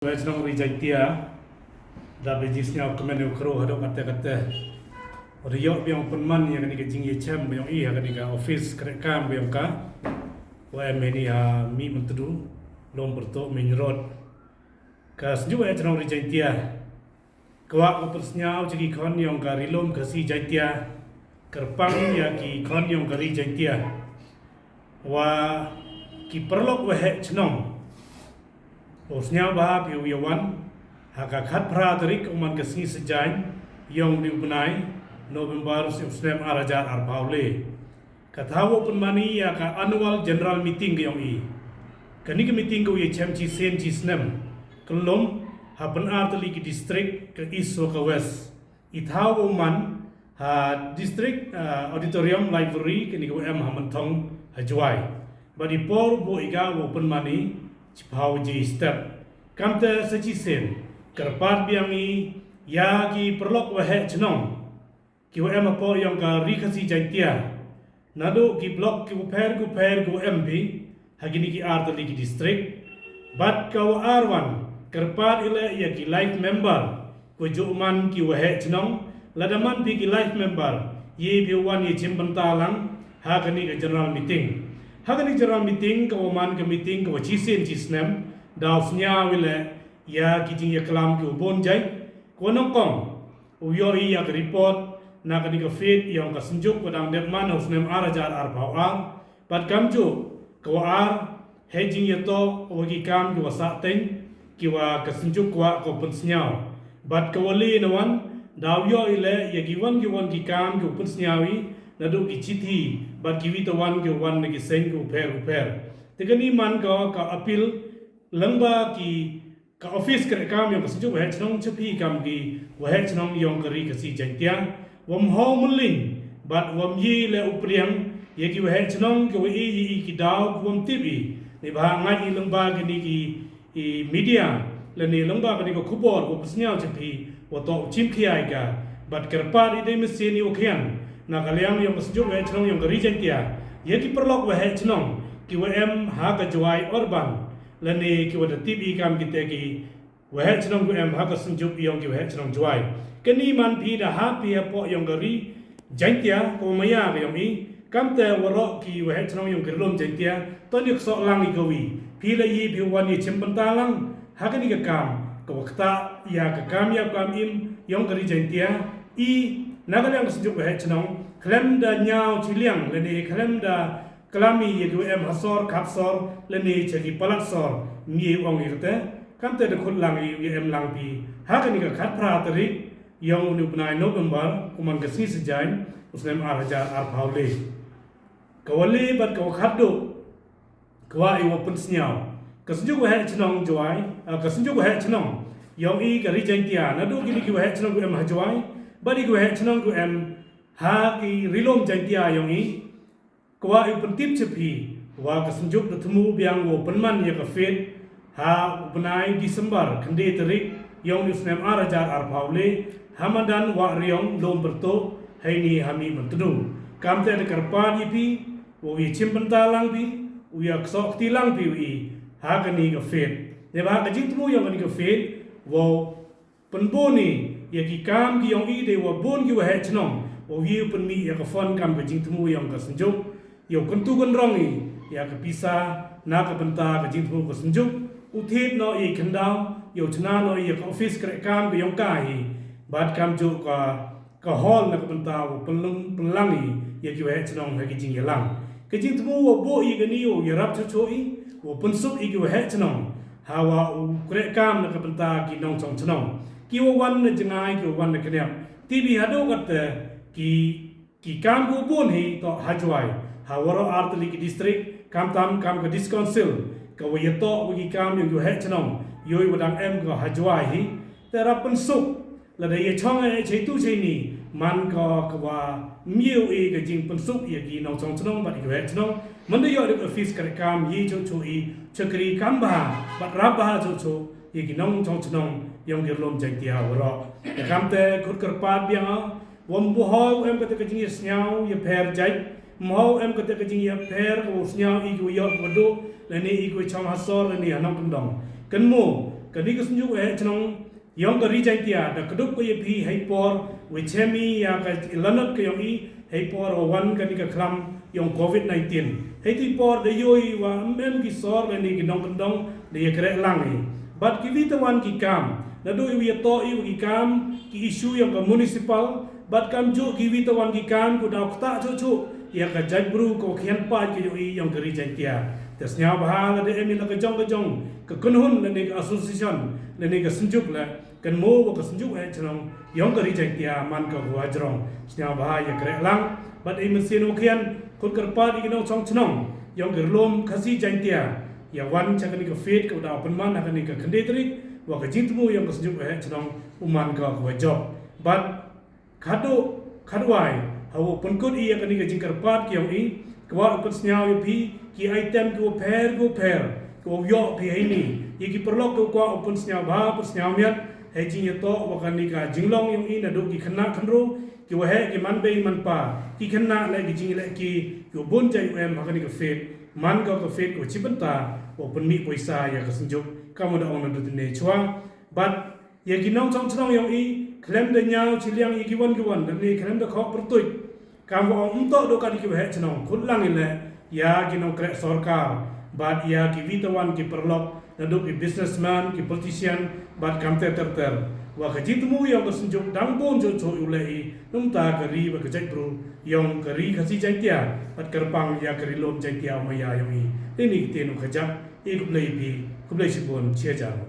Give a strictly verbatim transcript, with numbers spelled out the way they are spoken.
Wei chnong ri Jaintia, da be jisñiaw kmen u khro hadooh kate kate. Ri yoh biang pynman ya kani ka jingyachem biang i ha kani ka office kreh kam biang ka. Wa em hini ha Mihmyntdu, Lum Pyrtuh Main Road. Ka Synjuk Waheh Chnong ri Jaintia. Kwah u pynsñiaw cha ki khon yong ka Ri Lum Khasi Jaintia, kyrpang ya ki khon yong ka ri Jaintia, wa ki paralok waheh chnong. U sñiaw bha phi u yawan ha ka khatphra tarik u man ka sngi Saitjaiñ yong u bnai November u snem ar hajar arphaw le. Ka thaw wow pynman i ya ka annual general meeting ka yong i. Kani ka meeting ka wow yachem chisien chisnem, kyllum ha pyn-ar tylli ki district ka East wa ka West. I thaw wow man ha district, ah, auditorium library kani ka wow em ha Mynthong ha Jowai. Bad i por u booh i ka wow pynman i chiphaw waje step. Kamte sa chisien, kyrpad biang i ya ki paralok waheh chnong ki wa em hapoh yong ka Ri Khasi Jaintia, nadooh ki block ki wa pher ki wa pher ki wa em phi ha kini ki ar tylli ki district. Bad ka wa ar wan, kyrpad i leh ya ki life member, ko jooh man ki waheh chnong, lada man phi ki life member, ye phi wan ya chimbynta lang ha kani ka general meeting. Ha kani general meeting ka wa man ka meeting ka wa chisien chisnem, daw sñiaw i leh ya ki jingyaklam ki wa boon jait, ko nyngkong u yoh i ya ka report na kani ka field yong ka Synjuk wa dang dep man ha u snem ar hajar arphaw ar. Bad kamjooh ka wa ar, hei jingyatoh wa ki kam ki wa sahteng ki wa ka Synjuk kwah ka wow pynsñiaw. Bad ka wa le na wan, daw yoh i leh ya ki wan ki wan ki kam ki wow pynsñiaw i nadooh ki chithi bad ki wi ta wan ki wan na ki seng ki wa pher wa pher. Te kani man ka ka appeal lyngba ki ka office kreh kam yong ka Synjuk Waheh Chnong cha phi kam ki waheh chnong yong ka Ri Khasi Jaintia, wa ym hoi mylliñ bad wa ym ye leh u pdiang ya ki waheh chnong ki wa i, i, i ki daw ki wa ym tip i. Neibhah ngait i lyngba kani ki, i media, lane lyngba kani ka khubor wa pynsñiaw cha phi, wa toh u chim khia i ka. Bad kyrpad i dei mynsien i wa khian na ka liang yong ka Synjuk Waheh Chnong yong ka Ri Jaintia ya ki paralok waheh chnong ki wa em ha ka Jowai urban, lane ki wa da tip i kam kite ki waheh chnong ki wa em ha ka Synjuk yong ki waheh chnong Jowai. Kani man phi da hap phi hapoh yong ka Ri Jaintia ka wa maya ka yong i, kamte waroh ki waheh chnong yong ka Ri Lum Jaintia, to ni ksoh lang i ka wi. Phi la ye phi wan ya chimbynta lang ha kani ka kam ka wa ktah ya ka kam yap kam im yong ka Ri Jaintia. I na ka liang ka Synjuk Waheh Chnong, khlem da ñiaw chiliang lane khlem da klam i ya ki wa em ha sor, khap sor, lane cha ki palat sor, ym ye ong i kate. Kamte da khut lang i ya em lang phi ha kani ka khatphra tarik yong u bnai November, u man ka sngi Saitjaiñ, u snem ar hajar arphaw le. Ka wa le bad ka wa khatdooh, kwah i wow pynsñiaw. Ka Synjuk Waheh Chnong Jowai, ah, ka Synjuk Waheh Chnong yong i ka Ri Jaintia, nadooh kini ki waheh chnong ki wa em ha Jowai bad i ki waheh chnong ki wa em ha ki Ri Lum Jaintia yong i, kwah i wow pyntip cha phi wa ka Synjuk da thmu biang wow pynman ya ka field ha u bnai December, khyndai tarik yong u snem ar hajar arphaw le, ha madan Wahriong, Lum Pyrtuh, heini ha Mihmyntdu. Kamte da kyrpad ya phi wow ya chimbynta lang phi, wow ya ksoh kti lang phi u i ha kani ka field. Neibhah ka jingthmu yong kani ka field wow pynboon i ya ki kam ki yong i dei wa boon ki waheh chnong, wow ye u pynmih ya ka fund kam ka jingthmu yong ka Synjuk, yow kyntu kynrong i ya ka pisa na ka bynta ka jingthmu ka Synjuk, u thied noh ya i khyndaw, yow chna noh ya ka office kreh kam ka yong ka hi, bad kamjooh ka, ka hall na ka bynta wow pynlung pynlang i ya ki waheh chnong ha ki jingyalang. Ka jingthmu wow booh i kani wow yarap chooh chooh i, wow pynsuk i ki waheh chnong ha wa u kreh kam na ka bynta ki nongchong chnong, ki wa wan na jngai, ki wa wan na kniap. Tip i hadooh kate ki, ki kam ki wa boon hi toh ha Jowai, ha waroh ar tylli ki district, khamtam kam ka District Council ka wa yatoh wa ki kam yong ki waheh chnong, yow i wa dang em ka ha Jowai hi. Te rap pynsuk, lada ya chong e cheitu cheini, man ka ka wa ym ye u i ka jingpynsuk ya ki nongchong chnong bad ki waheh chnong. Mynta yoh da ka office kreh kam, ye chooh chooh i, chakri kam bha bad rap bha chooh chooh ya ki nongchong chnong yong ki Ri Lum Jaintia waroh. Te kamte khut kyrpad biang o, wa ym hoi u em kate ka jingyasñiaw yapher jait, ym hoi u em kate ka jingyapher ka wow sñiaw i ki wa yoh ka wa dooh, lane i ki wa chong ha sor lane ha nongkyndong. Kynmoo Kani ka Synjuk Waheh Chnong yong ka Ri Jaiñtia da kdup ko ya phi hei por wa chem i ya ka lanot ka yong i hei por wa wan kani ka khlam yong covid nineteen. Hei tu i por da yoh i wa em em ki sor lane ki nongkyndong da yakrehlang i. Bad kiwi tawon ki kam, naduh i wa yatoh i wa ki kam ki issue yong ka municipal, bad kamjooh kiwi tawon ki kam ko daw ktah chooh chooh ya ka jaitbru ko khian paid ka yong i yong ka Ri Jaiñtia. Te sñiawbha lada em i la ka jong ka jong ka kynhun lane ka association lane ka synjuk le, kynmaw wa ka Synjuk Waheh Chnong yong ka Ri Jaiñtia man ka wa jrong. Sñiawbha yakrehlang, bad i mynsien wa khian khut kyrpad i ki nongchong chnong yong ka Ri Loom Khasi Jaiñtia ya wan cha kani ka field ka wa daw pynman ha kani ka khyndai tarik, wa ka jingthmu yong ka Synjuk Waheh Chnong u man ka wa jop. Bad khadduh khadwai, ha wa pynkut i ya kani ka jingkyrpad ki yong i, kwah u pynsñiaw ya phi ki item ki wa pher ki wa pher ki wa yoh phi heini. Ya ki paralok ki wa kwah u pynsñiawbha pynsñiaw miat hei jingyatoh wa kani ka jinglong yong i, naduh ki khynnah khynroo, ki waheh ki manbei manpa, ki khynnah le ki jingleh ki, ki wa bun jait u em ha kani ka field, man ka ka field ka wa chibynta wa pynmih poisa ya ka synjuk, kam wa da ong naduh tynne chwa. Bad ya ki nongchong chnong yong i, khlem da ñiaw chiliang ya ki wan ki wan, lane khlem da khoh pyrtuit, kam wa ong ymtoh du kat ya ki waheh chnong, khut lang i le ya ki nongkreh sorkar, bad ya kiwi tawon ki paralok, naduh ki businessman, ki politician, bad kamte ter ter, wa ka jingthmu yong ka synjuk dang bun chooh chooh u leh i namynta ka ri wa ka jaitbru yong ka Ri Khasi Jaiñtia, bad kyrpang ya ka Ri Loom Jaiñtia wa maya yong i. Ini ki ktien u khajak, i khublei phi, khublei chibun, chiajar.